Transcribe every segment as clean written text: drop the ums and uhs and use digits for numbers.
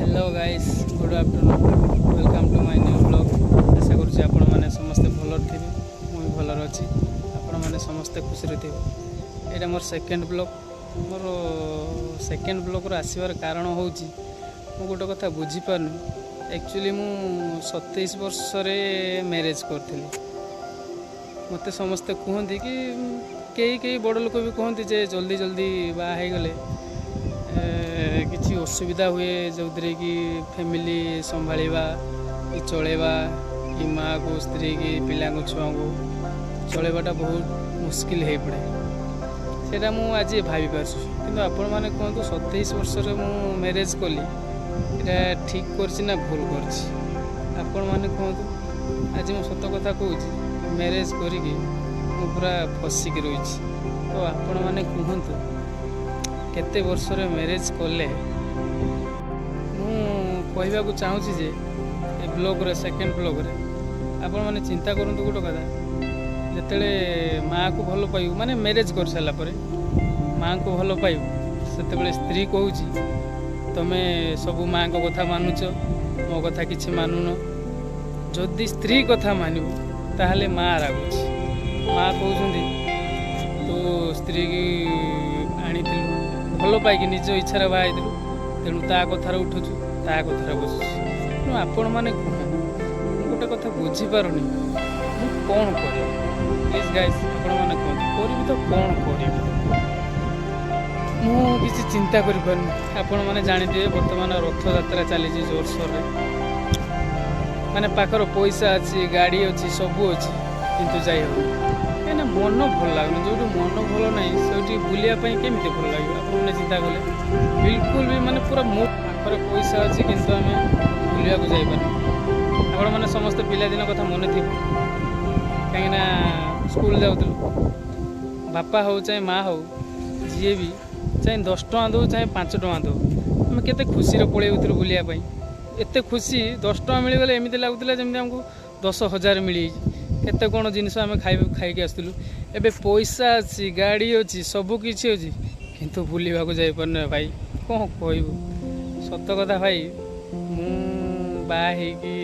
Hello guys, good afternoon, welcome to my new vlog. ଆଶା କରୁଛି ଆପଣମାନେ ସମସ୍ତେ ଭଲରେ ଥିବେ, ମୁଁ ବି ଭଲରେ ଅଛି, ଆପଣମାନେ ସମସ୍ତେ ଖୁସିରେ ଥିବେ। ଏଇଟା ମୋର ସେକେଣ୍ଡ ବ୍ଲଗ୍। ମୋର ସେକେଣ୍ଡ ବ୍ଲଗ୍ର ଆସିବାର କାରଣ ହେଉଛି, ମୁଁ ଗୋଟେ କଥା ବୁଝିପାରୁନି। ଆକ୍ଚୁଆଲି ମୁଁ 27 ବର୍ଷରେ ମ୍ୟାରେଜ୍ କରିଥିଲି। ମୋତେ ସମସ୍ତେ କୁହନ୍ତି କି, କେହି କେହି ବଡ଼ ଲୋକ ବି କୁହନ୍ତି ଯେ ଜଲ୍ଦି ଜଲ୍ଦି ବାହା ହେଇଗଲେ କିଛି ଅସୁବିଧା ହୁଏ, ଯେଉଁଥିରେ କି ଫ୍ୟାମିଲି ସମ୍ଭାଳିବା କି ଚଳେଇବା କି ମାଆକୁ, ସ୍ତ୍ରୀ କି ପିଲାଙ୍କୁ, ଛୁଆଙ୍କୁ ଚଳେଇବାଟା ବହୁତ ମୁସ୍କିଲ ହେଇପଡ଼େ। ସେଇଟା ମୁଁ ଆଜି ଭାବିପାରୁଛି। କିନ୍ତୁ ଆପଣମାନେ କୁହନ୍ତୁ, 27 ବର୍ଷରେ ମୁଁ ମ୍ୟାରେଜ୍ କଲି, ଏଇଟା ଠିକ୍ କରିଛି ନା ଭୁଲ କରିଛି? ଆପଣମାନେ କୁହନ୍ତୁ। ଆଜି ମୁଁ ସତ କଥା କହୁଛି, ମ୍ୟାରେଜ୍ କରିକି ମୁଁ ପୁରା ଫସିକି ରହିଛି। ତ ଆପଣମାନେ କୁହନ୍ତୁ, କେତେ ବର୍ଷରେ ମ୍ୟାରେଜ୍ କଲେ? ମୁଁ କହିବାକୁ ଚାହୁଁଛି ଯେ ଏ ବ୍ଲଗ୍ରେ, ସେକେଣ୍ଡ ବ୍ଲଗ୍ରେ ଆପଣମାନେ ଚିନ୍ତା କରନ୍ତୁ ଗୋଟେ କଥା। ଯେତେବେଳେ ମାଆକୁ ଭଲ ପାଇବୁ, ମାନେ ମ୍ୟାରେଜ୍ କରିସାରିଲା ପରେ ମାଆଙ୍କୁ ଭଲ ପାଇବୁ, ସେତେବେଳେ ସ୍ତ୍ରୀ କହୁଛି, ତମେ ସବୁ ମାଆଙ୍କ କଥା ମାନୁଛ, ମୋ କଥା କିଛି ମାନୁନ। ଯଦି ସ୍ତ୍ରୀ କଥା ମାନିବୁ, ତାହେଲେ ମା' ରାଗୁଛି। ମା' କହୁଛନ୍ତି, ତୁ ସ୍ତ୍ରୀକି ଆଣିଥିଲୁ ଭଲ ପାଇକି, ନିଜ ଇଚ୍ଛାରେ ବାହା ହେଇଥିଲୁ, ତେଣୁ ତା କଥାରେ ଉଠୁଛୁ, ତା କଥାରେ ବସୁଛୁ। ତେଣୁ ଆପଣମାନେ କୁହନ୍ତୁ, ମୁଁ ଗୋଟେ କଥା ବୁଝିପାରୁନି, ମୁଁ କ'ଣ କରିବି? ପ୍ଲିଜ୍ ଗାଇସ୍, ଆପଣମାନେ କୁହନ୍ତୁ, କରିବି ତ କ'ଣ କରିବି? ମୁଁ କିଛି ଚିନ୍ତା କରିପାରୁନି। ଆପଣମାନେ ଜାଣିଥିବେ, ବର୍ତ୍ତମାନ ରଥଯାତ୍ରା ଚାଲିଛି ଜୋରସୋରରେ। ମାନେ ପାଖରେ ପଇସା ଅଛି, ଗାଡ଼ି ଅଛି, ସବୁ ଅଛି, କିନ୍ତୁ ଯାଇ ହେବନି, କାହିଁକିନା ମନ ଭଲ ଲାଗୁନି। ଯେଉଁଠି ମନ ଭଲ ନାହିଁ, ସେଇଠି ବୁଲିବା ପାଇଁ କେମିତି ଭଲ ଲାଗିବ? ଆପଣମାନେ ଚିନ୍ତା କଲେ, ବିଲକୁଲ ବି ମାନେ ପୁରା ମୋ ପାଖରେ ପଇସା ଅଛି, କିନ୍ତୁ ଆମେ ବୁଲିବାକୁ ଯାଇପାରୁନୁ। ଆପଣମାନେ ସମସ୍ତେ ପିଲାଦିନ କଥା ମନେ ଥିବ, କାହିଁକିନା ସ୍କୁଲ ଯାଉଥିଲୁ, ବାପା ହଉ ଚାହେ ମା ହଉ, ଯିଏ ବି ଚାହେ 10 ଟଙ୍କା ଦେଉ ଚାହେ 5 ଟଙ୍କା ଦେଉ, ଆମେ କେତେ ଖୁସିରେ ପଳେଇ ଯାଉଥିଲୁ ବୁଲିବା ପାଇଁ। ଏତେ ଖୁସି, 10 ଟଙ୍କା ମିଳିଗଲେ ଏମିତି ଲାଗୁଥିଲା ଯେମିତି ଆମକୁ 10,000 ମିଳିଯାଇଛି। କେତେ କ'ଣ ଜିନିଷ ଆମେ ଖାଇକି ଆସୁଥିଲୁ। ଏବେ ପଇସା ଅଛି, ଗାଡ଼ି ଅଛି, ସବୁ କିଛି ଅଛି, କିନ୍ତୁ ବୁଲିବାକୁ ଯାଇପାରୁନି। ଭାଇ, କ'ଣ କହିବୁ? ସତ କଥା ଭାଇ, ମୁଁ ବାହା ହେଇକି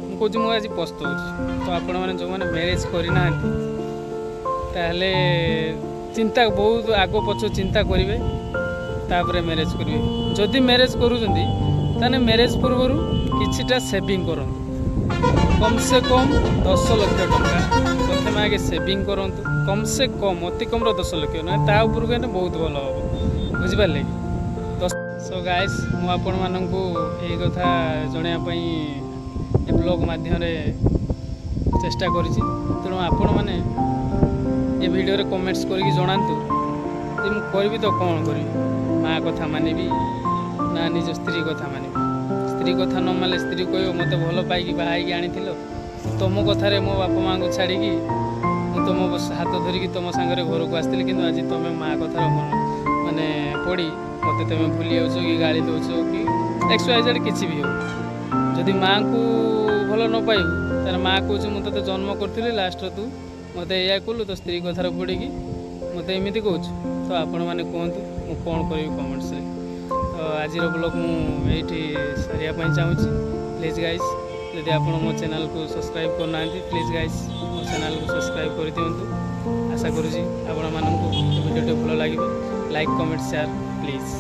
ମୁଁ କହୁଛି, ମୁଁ ଆଜି ପସ୍ତଉଛି। ତ ଆପଣମାନେ ଯେଉଁମାନେ ମ୍ୟାରେଜ୍ କରିନାହାନ୍ତି, ତାହେଲେ ଚିନ୍ତା ବହୁତ ଆଗ ପଛ ଚିନ୍ତା କରିବେ, ତାପରେ ମ୍ୟାରେଜ୍ କରିବେ। ଯଦି ମ୍ୟାରେଜ୍ କରୁଛନ୍ତି, ତାହେଲେ ମ୍ୟାରେଜ୍ ପୂର୍ବରୁ କିଛିଟା ସେଭିଂ କରନ୍ତୁ। କମ୍ ସେ କମ୍ 10 ଲକ୍ଷ ଟଙ୍କା ପ୍ରଥମେ ଆଗେ ସେଭିଂ କରନ୍ତୁ। କମ୍ ସେ କମ୍, ଅତି କମ୍ର 10 ଲକ୍ଷ ନୁହେଁ, ତା ଉପରକୁ ହେଲେ ବହୁତ ଭଲ ହେବ। ବୁଝିପାରିଲେ କି? ସୋ ଗାଇସ୍, ମୁଁ ଆପଣମାନଙ୍କୁ ଏଇ କଥା ଜଣାଇବା ପାଇଁ ଏ ବ୍ଲଗ୍ ମାଧ୍ୟମରେ ଚେଷ୍ଟା କରିଛି। ତେଣୁ ଆପଣମାନେ ଏ ଭିଡ଼ିଓରେ କମେଣ୍ଟସ୍ କରିକି ଜଣାନ୍ତୁ ଯେ ମୁଁ କରିବି ତ କ'ଣ କରିବି? ମା' କଥା ମାନିବି ନା ନିଜ ସ୍ତ୍ରୀ କଥା ମାନିବି? ସ୍ତ୍ରୀ କଥା ନ ମାନିଲେ ସ୍ତ୍ରୀ କହିବ, ମୋତେ ଭଲ ପାଇକି ବାହା ହେଇକି ଆଣିଥିଲ, ତୁମ କଥାରେ ମୋ ବାପା ମାଆଙ୍କୁ ଛାଡ଼ିକି ମୁଁ ତୁମ ହାତ ଧରିକି ତୁମ ସାଙ୍ଗରେ ଘରକୁ ଆସିଥିଲି, କିନ୍ତୁ ଆଜି ତୁମେ ମା' କଥାର ମାନେ ପଡ଼ି ମୋତେ ତୁମେ ଭୁଲି ଯାଉଛ କି ଗାଳି ଦେଉଛ କି ଏକ୍ସ ୱାଇ ଜେଡ଼୍ କିଛି ବି ହଉ। ଯଦି ମାଆଙ୍କୁ ଭଲ ନ ପାଇବୁ, ତାହେଲେ ମାଆ କହୁଛି, ମୁଁ ତୋତେ ଜନ୍ମ କରିଥିଲି, ଲାଷ୍ଟରେ ତୁ ମୋତେ ଏଇଆ କଲୁ, ତୋ ସ୍ତ୍ରୀ କଥାରେ ପଡ଼ିକି ମୋତେ ଏମିତି କହୁଛୁ। ତ ଆପଣମାନେ କୁହନ୍ତୁ, ମୁଁ କ'ଣ କରିବି କମେଣ୍ଟସରେ। ତ ଆଜିର ବ୍ଲଗ୍ ମୁଁ ଏଇଠି ସାରିବା ପାଇଁ ଚାହୁଁଛି। ପ୍ଲିଜ୍ ଗାଇସ୍, ଯଦି ଆପଣ ମୋ ଚ୍ୟାନେଲକୁ ସବସ୍କ୍ରାଇବ୍ କରିନାହାନ୍ତି, ପ୍ଲିଜ୍ ଗାଇସ୍, ମୋ ଚ୍ୟାନେଲକୁ ସବସ୍କ୍ରାଇବ୍ କରିଦିଅନ୍ତୁ। ଆଶା କରୁଛି ଆପଣମାନଙ୍କୁ ଏ ଭିଡ଼ିଓଟି ଭଲ ଲାଗିବ। Like, comment, share please.